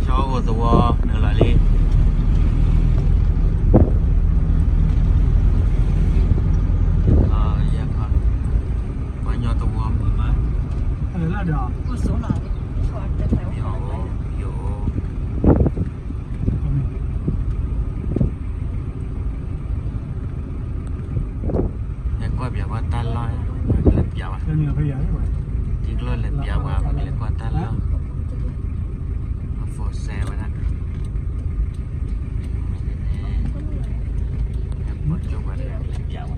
ကၠီအိၣ်သဝီနုာ်လီၤလံ. ယဲခီ ပှၤညီသဝီမုာ်မး, ယအိၣ်, ယအိၣ်, ဟဲကွၢ်ပၠးကွၢ်တၢ်လီၢ်, ပကလဲၤပၠးဝဲ, ထံကျိလဲၤပၠးဝဲ ပကလဲၤကွၢ်တၢ်လီၢ်, အဖိစဲဝဲဒၣ်, ဟဲပိာ်ကၠိပှၤလဲၤပၠးဝဲဒၣ်,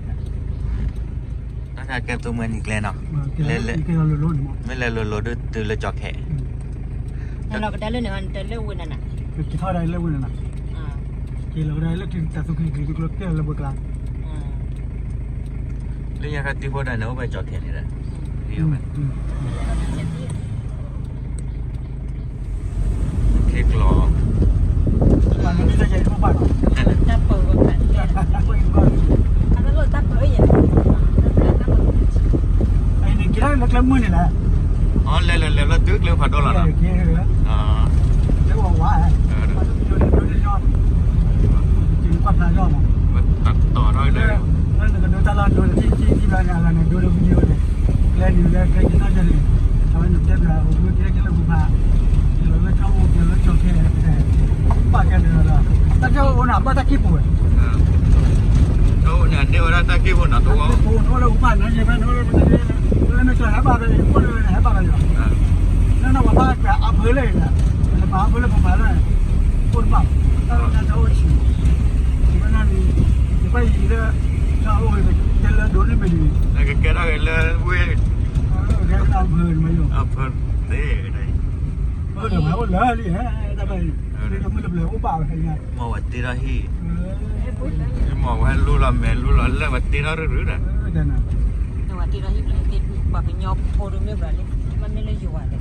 တၢ်ခါကဲပသူမွဲနံၤကျဲနီၤ, မ့ၢ်လဲၤလိၤလိၤဒုးတုၤလၢကၠီၤခဲ, လီၤကဒါလၢန့ၣ် တလၢဝ့ၢ်နၤနၤ, ကထီၣ်ဒၣ်လၢဝ့ၢ်နၤနၤ, က့ၤလီၤကဒါလၢတၢ်သူၣ်ကံၢ်ကံၢ် တကျိၤကဲလၢပှဲၤကျါ, လၢညါခါတံၤဖိဒၣ်န့ၣ် အိၣ်ဝဲကၠီၤခဲန့ၣ်ဒီး, ခ့ကျီၤ, နက့ၤထီၣ်လၢကျဲမုၢ်န့ၣ်လဲၣ်, အလဲၤလဲၤလဲၤလီၤတုၤကျဲဖးဒိၣ်လီၤနီၤ, လၢဝဲဝါ, တတီၤထီၣ်လၢ နကဒိတၢ်လီၢ်ဒိလၢထံထံထံဘျီန့ၣ် အလီၢ်န့ၣ် ဒိလၢ video န့ၣ်, ကျဲန့ၣ်လၢကျဲက့ၤထီၣ်ယဲန့ၣ်, အဝဲန့ၣ်တဲဘၣ် အိၣ်မူက့ၤက့ၤလၢပူၤဖး, က့ၤလီၤလၢကၠီၤခဲ, ဘၣ်ကဲန့ၣ်လီၤ, တၢ်ကဲအိၣ်နၤဘၣ်တၢ်ကံၢ်ပူၤဝဲ, န့ၣ်န့ၢ်ဝဲဒၣ်တၢ်ကံၢ်ပူၤနီၤ တဝီ, အိၣ်နအိၣ်လၢပူၤဖးန့ၣ် ယဲဖဲန့ၣ် လၢမ့ၢ်ကၠီၤဟဲဘၣ်ဖဲန့ၣ် အိၣ်လၢန့ၣ် ဟဲဘၣ်ဖဲန့ၣ်လီၤ, လၢနဝဲဘၣ်အဖၢလၢ ပှၤအဖၢလၢပှၤဖးလၢ အိၣ်တဘၣ်, တၢ်လီၢ်တၢ်အိၣ်ဆံး, ယဝဲဒၣ်န့ၣ် ယဘၣ်ယံၤလၢ တၢ်အိၣ်ဝဲကဲလၢဒိးန့ၢ်မ့ၢ်န့ၣ်, ကကဲထီၣ်က့ၤလၢဝ့ၢ်, ကဲလၢအဖၢမ့ၢ်ယိၣ်, အဖၢသ့, အိၣ်ဒီးမၤအိၣ်လၢလံ, တၢ်ဘၣ်အံၤ, မုၢ်တဘျဲၣ်အိၣ်ဘၣ်ဝဲ, မ့ၢ်ဝဲတ့ထီၣ်ဟံၣ်, မ့ၢ်ဝဲလူလီၤမဲာ်လူလီၤလၢဝဲတ့ထီၣ်ရူၢ်ရူၢ်ဒီး ပှၤကညီဖိတမ့ၢ်ဘၣ်လံ, မ့မ့ၢ်လၢယိၤဘၣ်လံ,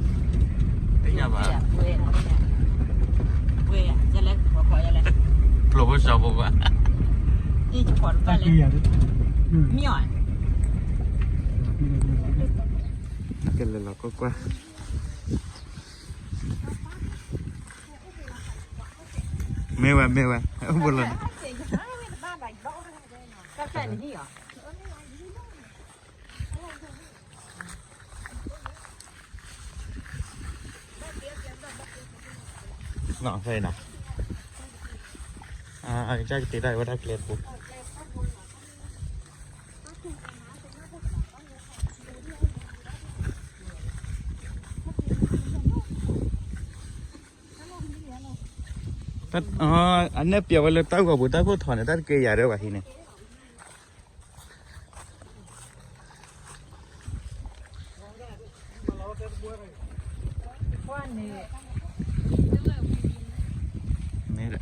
သ့ၣ်ညါဘၣ်, ပျိဖိစီဖိဘၣ်, မ့ၢ်အီၤ, ကလဲၤလီၤကွၢ်ကွၢ်, မ့ၢ်ဝဲမ့ၢ်ဝဲ, အိၣ်ဘိလီၤန့ၣ် နီၢ်ဖဲနီၤ, အကစၢ်ကတ့တၢ်ဝဲဒၣ်ကျဲတဘိ, အနဲၣ်ပျဲဝဲလၢတၢ်ဂီၤပူၤ တၢ်ခိၣ်ထီၣ်န့ၣ် တၢ်တကဲယၤဒၢးဘၣ်ဟံးန့ၣ် မ့ၢ်လၢ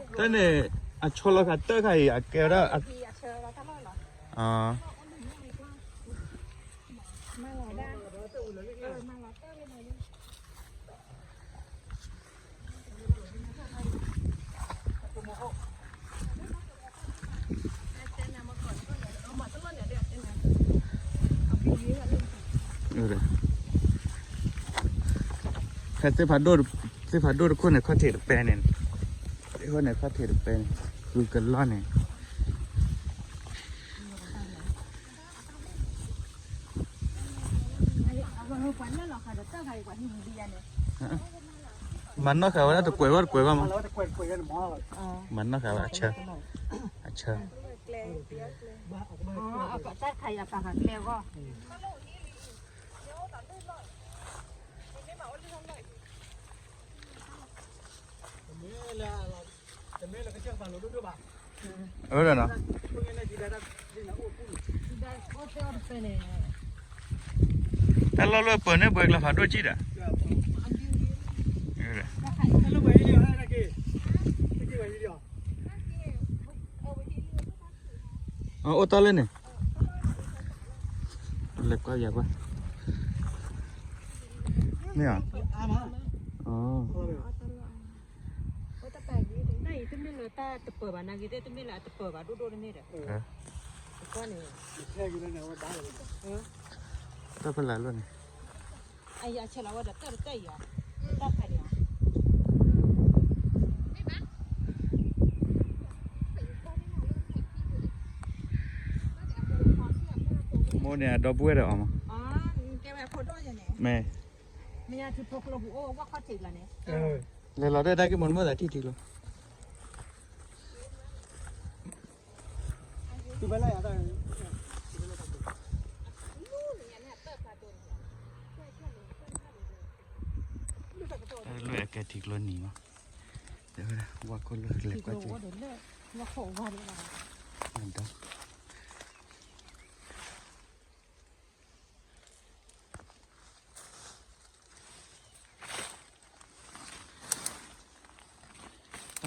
တၢ်န့ၣ် အဆီလီၤခါတၢ်ခါအံၤ အကဲဝဲဒၣ် ဖဲသ့ၣ်ဖးဒိၣ်တခိၣ်န့ၣ် ခီၣ်ထံးတပဲန့ၣ်, သ့ၣ်ခိၣ်န့ၣ် ခီၣ်ထံးတပဲန့ၣ် ဃုကလီၢ်န့ၣ် မၤနီၣ်ဃာ်ဝဲဒၣ်တကွဲးဘၣ်တကွဲးဘၣ်မး, မၤနီၣ်ဃာ်ဝဲအဆၢ, အဆၢ အၢ ဒီးနီၤ, တၢ်လီၢ်လၢပၢၤန့ၣ် ပှဲၤကျါဖးဒိၣ်ကံၣ်ဒီး, အိၣ်တၢ်လၢန့ၣ်, လဲၤကွၢ်ယၤကွၢ်, မ့ၢ်ဧါ, တမ့ၢ်လၢတၢ်တပၢၢ်ဘၣ် နာ်က့သ့ၣ် တမ့ၢ်လၢအတပၢၢ်ဘၣ် ဒိၣ်ဒိၣ်တမ့ၢ်ဒီး, တၢ်ဖလၢ်လီၤန့ၣ် မိၢ်န့ၣ်အဒီပုၢ်ဝဲၢ်ဒီးအီၤမး, မ့ၢ် လဲၤလီၤတၢ်တၢ်က့ၤမိၢ်နမိၢ်သးထံၣ်ထံကျိ လွဲၢ်အကဲထံကျိနံၤမး, ဝဲဝါခိၣ်လၢလဲၤကွၢ်က့ၤ, ဒီး တၢ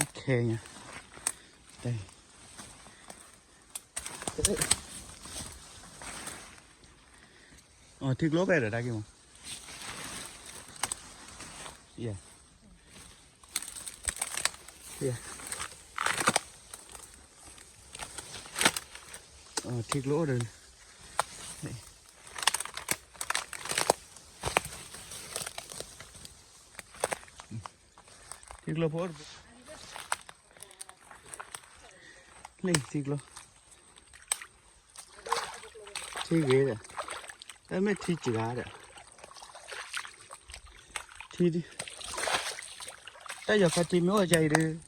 ်ခဲညါ, အီၤ ထံကျိဖဲဒီးတၢ်က့ၤမး, ယဲ, ယဲ, အီၤ ထံကျိအိၣ်ဒီး ထံကျိဖိအိၣ်တဘိ, လံ ထံကျိ, ထံဂ့ၤဒီး, တၢ်မ့ၢ်ထံစှၤဒီး, ထံ, တၢ်ယီၤခါထံမ့ၢ်အိၣ်ကါအံၤဒီး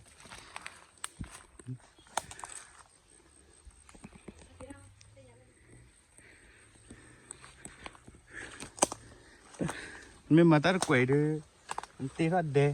မ့ၢ်မၤတၢ်တကွဲးအံၤဒီး နတ့ထီၣ်ဒဲ,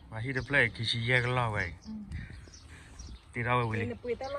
ပှၤဟံၣ်တဖျၢၣ်အံၤ ခံဆံယဲၢ်ကလီၢ်ဝဲအံၤ, တ့ထီၣ်ဝဲဝံၤလံ,